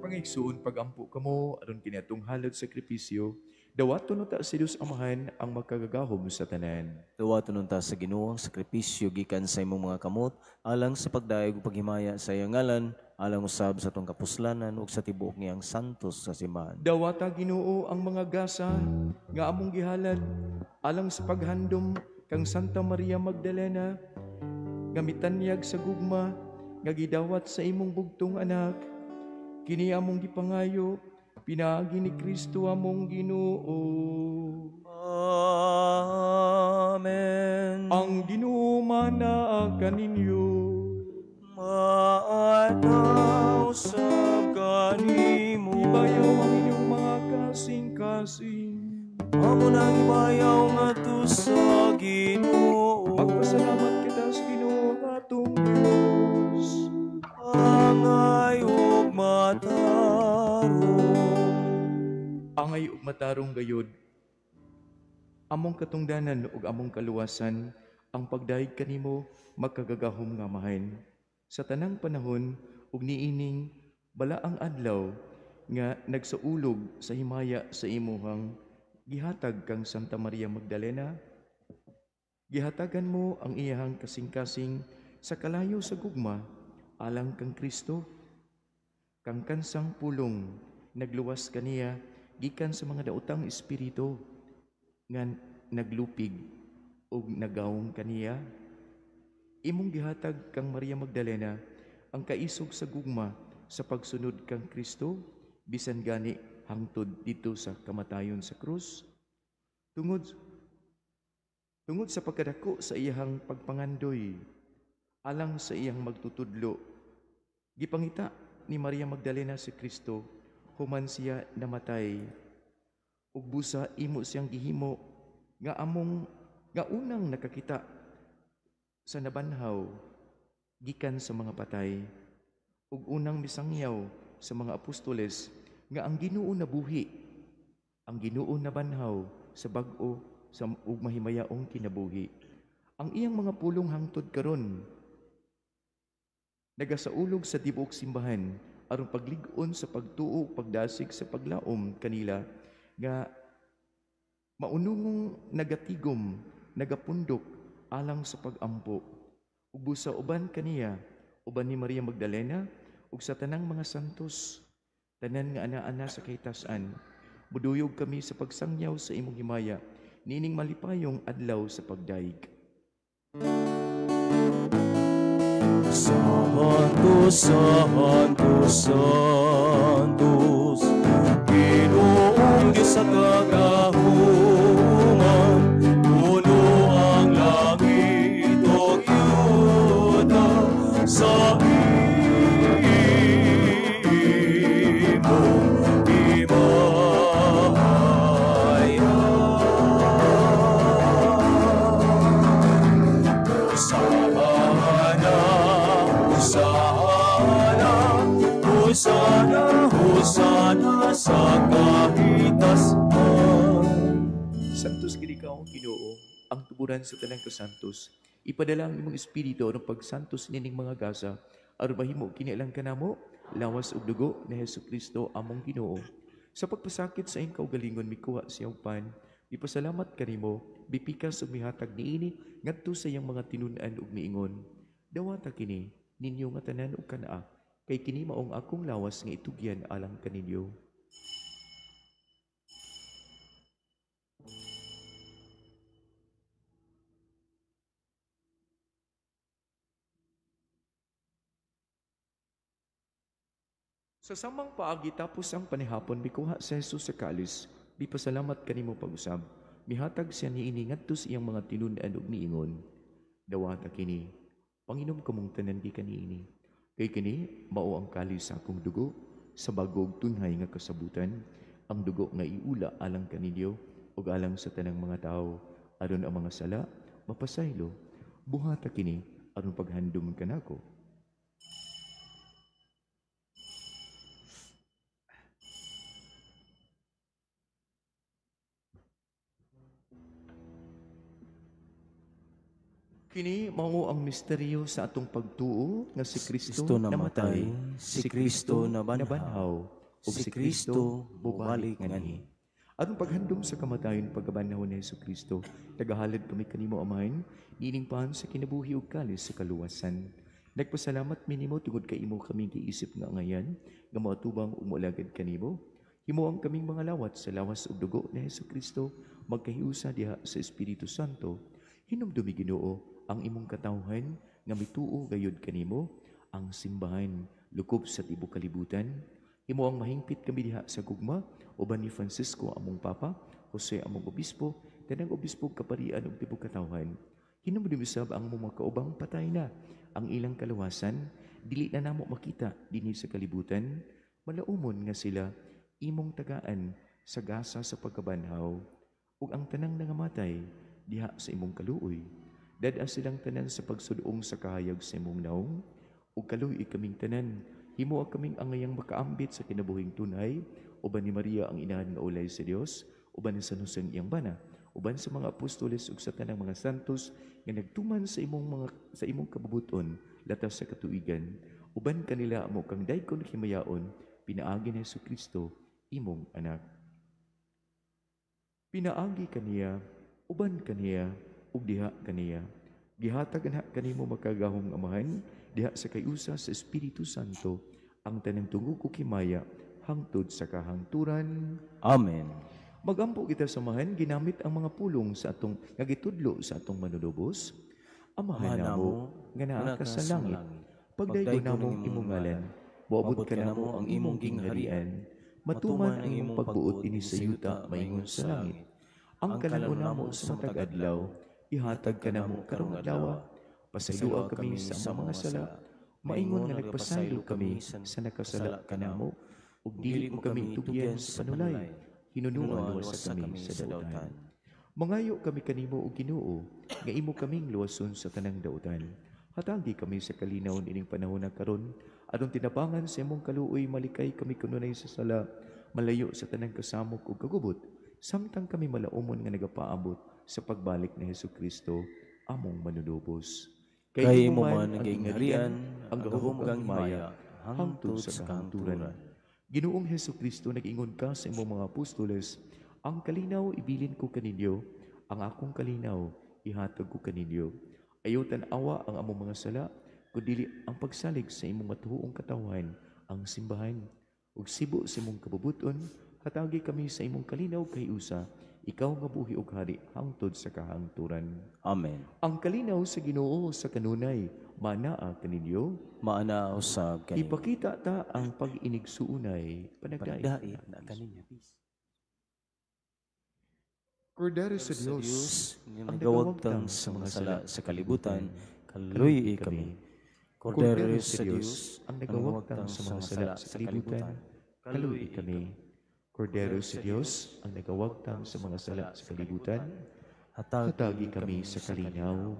Pangigsuon, pagampo kamo aron kini atong halad sakripisyo, dawaton unta sa Dios Amahan ang makagagahom sa tanan. Dawaton unta sa Ginoo ang sakripisyo gikan sa imong mga kamot alang sa pagdayeg ug paghimaya sa iyang ngalan, alang usab sa atong kapuslanan ug sa tibuok niyang santos sa simbahan. Dawata Ginoo ang mga gasa nga among gihalad alang sa paghandom kang Santa Maria Magdalena nga mitanyag sa gugma nga gidawat sa imong bugtong anak. Kini among gipangayo pinaagi ni Kristo among Ginoo. Amen. Ang Ginoo manaa kaninyo. Maadlaw sab kanimo. Ibayaw ang inyong mga kasing-kasing. Amo nang ibayaw ngadto sa Ginoo. Magpasalamat kita sa Ginoo atong Dios. Angay ug matarong. Angay ug matarong gayod, among katungdanan ug among kaluwasan Ang pagdayeg kanimo makagagahom nga Amahan sa tanang panahon ug niining balaang adlaw nga nagsaulog sa himaya sa imuhang gihatag kang Santa Maria Magdalena. Gihatagan mo ang iyahang kasing-kasing sa kalayo sa gugma alang kang Kristo. Kang kansang pulong nagluwas kaniya gikan sa mga daotang espiritu nga naglupig ug nagawong kaniya. Imong gihatag kang Maria Magdalena ang kaisog sa gugma sa pagsunod kang Kristo bisan gani hangtod dito sa kamatayon sa krus. Tungod sa pagkadako sa iyahang pagpangandoy alang sa iyang magtutudlo, gipangita ni Maria Magdalena si Kristo human siya namatay. Ug busa imo siyang gihimo nga among nga unang nakakita sa nabanhaw gikan sa mga patay, ug unang misangyaw sa mga apostoles nga ang Ginoo nabuhi, ang Ginoo nabanhaw sa bag-o sa ug mahimayaong kinabuhi. Ang iyang mga pulong hangtod karon nagasaulog sa tibuok simbahan aron paglig-on sa pagtuo, pagdasig sa paglaom kanila nga maunungong nagatigom, nagapundok alang sa pagampo. Ug busa uban kaniya, uban ni Maria Magdalena ug sa tanang mga santos, tanan nga ana-ana sa kahitasan, muduyog kami sa pagsangyaw sa imong himaya niining malipayong adlaw sa pagdayeg. Santo, Santo, Santos, Ginoong Diyos sa kagahuman, puno ang langit ug yuta sa imong himaya. Hosana, Hosana, Hosana, Hosana sa kahitasan. Santos gid ikaw ang Ginoo, ang tuburan sa tanang kasantos. Ipadala ang imong espiritu aron pagsantos nining mga gasa, aron mahimo kini lang kanamo lawas ug dugo ni Hesukristo among Ginoo. Sa pagpasakit sa iyang kaugalingon mikuha siya og pan, mipasalamat kanimo, bipikas ug mihatag niini ngadto sa iyang mga tinun-an ug miingon, dawata kini ninyo nga tanan ug kanaa, kay kini maong akong lawas nga itugyan alang kaninyo. Sa samang paagi tapos ang panihapon, mikuha sa Jesus sa kalis, mipasalamat kanimo pag-usab, mihatag siya niini ngadto sa iyang mga tinun-an ug miingon, dawata kini, panginom kamong tanan gikan niini, kay kini mao ang kalis sa akong dugo, sa bag-o ug tunhay nga kasabutan, ang dugo nga iula alang kaninyo ug alang sa tanang mga tawo, aron ang mga sala mapasaylo. Buhata kini aron paghandom kanako. Kini mao ang misteryo sa atong pagtuo nga si Kristo Kristo namatay, si Kristo nabanhaw, ug si Kristo bubalik nganhi. Atong paghandom sa kamatayon pagkabanhaw ni Hesus Kristo, tagahalad kami kanimo Amahan, niining pan sa kinabuhi ug kalis sa kaluwasan. Nagpasalamat mi nimo tungod kay imo kaming giisip nga angayan, nga moatubang ug moalagad kanimo. Himo ang kaming mga lawat sa lawas ug dugo ni Hesus Kristo, magkahiusa diha sa Espiritu Santo. Hinumdumi Ginoo ang imong katawhan nga mituo gayud kanimo, ang simbahan lukop sa tibuok kalibutan. Himo ang mahingpit kami diha sa gugma uban ni Francisco among Papa, Jose among Obispo, tanang obispo kaparian ug tibuok katawhan. Hinumdumi sab ang among mga kaubang patay na ang ilang kaluwasan, dili na namo makita dinhi sa kalibutan. Malaumon nga sila imong tagaan sa gasa sa pagkabanhaw, ug ang tanang nangamatay diha sa imong kaluoy. Dad-a silang tanan sa pagsudong sa kahayag sa imong naong, ug kaluoy kaming tanan. Himo ang kaming angayang makaambit sa kinabuhing tunay, uban ni Maria ang inahan nga ulay sa Dios, uban ni San Jose ang iyang bana, Uban sa mga apostoles ug sa tanang mga santos nga nagtuman sa imong kabubuton latas sa katuigan, uban kanila amo kang daygon himayaon pinaagi ni Hesukristo imong anak. Pinaagi kaniya, uban kaniya, ug diha kaniya. Gihatag anha kanimo makagagahom Amahan, diha sa kayusa sa Espiritu Santo, ang tanang tungog ug himaya hangtod sa kahangturan. Amen. Magampo kita sa Amahan, ginamit ang mga pulong sa atong nga gitudlo sa atong manunubos. Amahan Amahan namo nga naa ka sa langit, pagdaygo namo ang imong ngalan, moabot ka namo ang imong gingharian, matuman ang imong pagbuot ini sa yuta maingon sa langit. Ang kalan-on namo sa matag adlaw, ihatag kanamo karong adlaw. Pasayloa kami sa among mga sala, maingon nga nagpasaylo kami sa nakasala kanamo, ug dili mo kami tugyan sa panulay, hinunuan luwasa kami sa dautan. Mangayo kami kanimo o Ginoo, nga imo kaming luwason sa tanang dautan. Hatagi kami sa kalinaw ining panahon na karon, aron tinabangan sa imong kaluoy malikay kami kanunay sa sala, malayo sa tanang kasamok ug kagubot, samtang kami malaumon nga nagapaabot sa pagbalik ni Hesukristo, among manunubos. Kay imo man ang gingharian, ang gahom ug ang himaya, hangtod sa kahangturan. Ginoong Hesukristo, nag-ingon ka sa imong mga apostoles, ang kalinaw ibilin ko kaninyo, ang akong kalinaw ihatag ko kaninyo. Ayaw tan-awa ang among mga sala, kundi ang pagsalig sa imong matuong katawhan, ang simbahan. Ug sibo sa imong kabubuton, hatagi kami sa imong kalinaw kay usa, ikaw nga buhi ug hari hangtod sa kahangturan. Amen. Ang kalinaw sa Ginoo sa kanunay, manaa kaninyo. Maanaa usab kaninyo. Ipakita ta ang pag-inigsuunay, panagdait Panagdait na kaninyo. Peace. Kordero sa Sa Dios, Dios, nga nagawagtang sa mga sala sa kalibutan, kaluyi kami. Kordero sa Dios, ang nagawagtang sa mga sala sa kalibutan, kaluyi kami. Kordero sa Dios, ang nagawagtang sa mga sala sa kalibutan, hatagi kami sa kalinaw.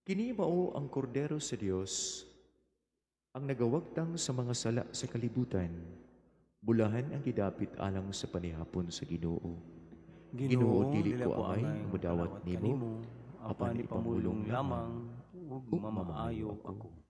Kini mao ang kordero sa Dios, ang nagawagtang sa mga sala sa kalibutan. Bulahan ang gidapit alang sa panihapon sa Ginoo. Ginoo, dili ko angay modawat nimo, apan ipamulong lamang ug mamaayo ako.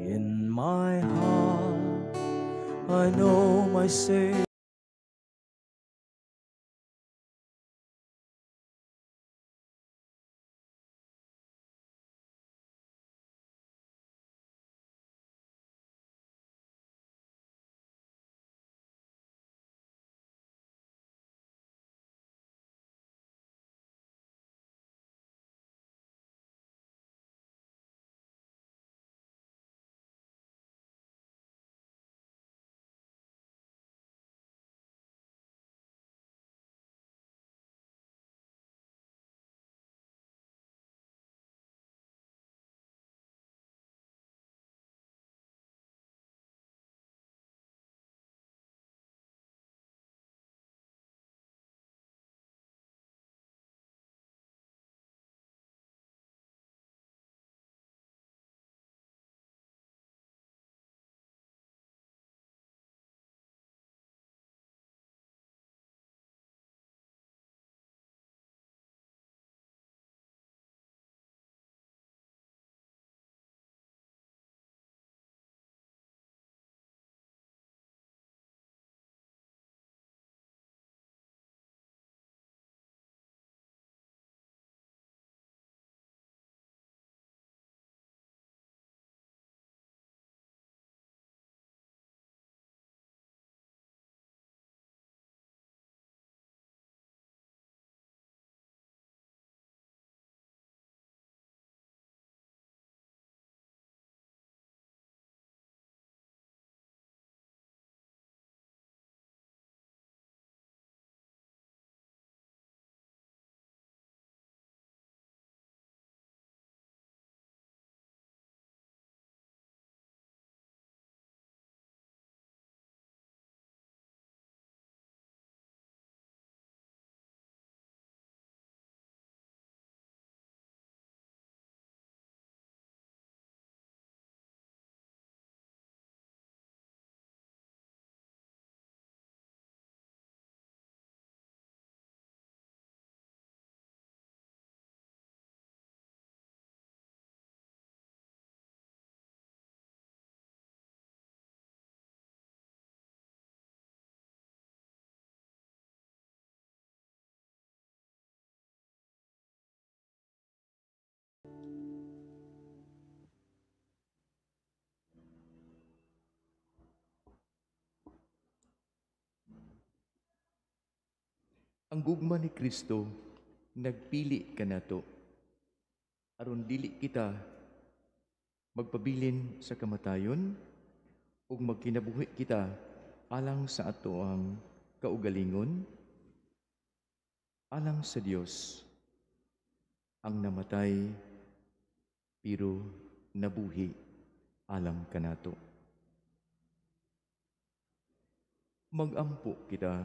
In my heart, I know my Savior. Ang gugma ni Kristo nagpili kanato aron dili kita magpabilin sa kamatayon ug magkinabuhi kita alang sa atoang kaugalingon, alang sa Dios ang namatay pero nabuhi alang kanato. Magampo kita.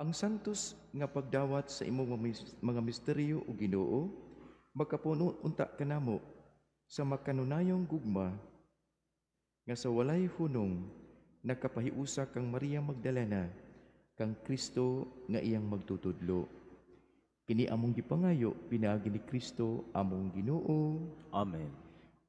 Ang santos nga pagdawat sa imong mga misteryo o Ginoo, makapuno unta kanamo sa makanunayong gugma nga sa walay hunong nakapahiusa kang Maria Magdalena kang Kristo nga iyang magtutudlo. Kini among gipangayo pinaagi ni Kristo among Ginoo. Amen.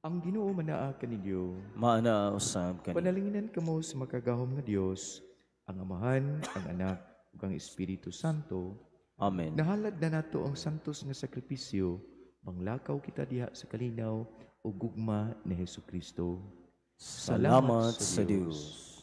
Ang Ginoo manaa kaninyo. Maanaa usab kani. Panalanginan kamo sa makagahom nga Dios, ang Amahan, ang Anak, ug ang Espiritu Santo. Amen. Nahalad na nato ang santos nga sakripisyo, manglakaw kita diha sa kalinaw ug gugma ni Hesukristo. Salamat sa Dios.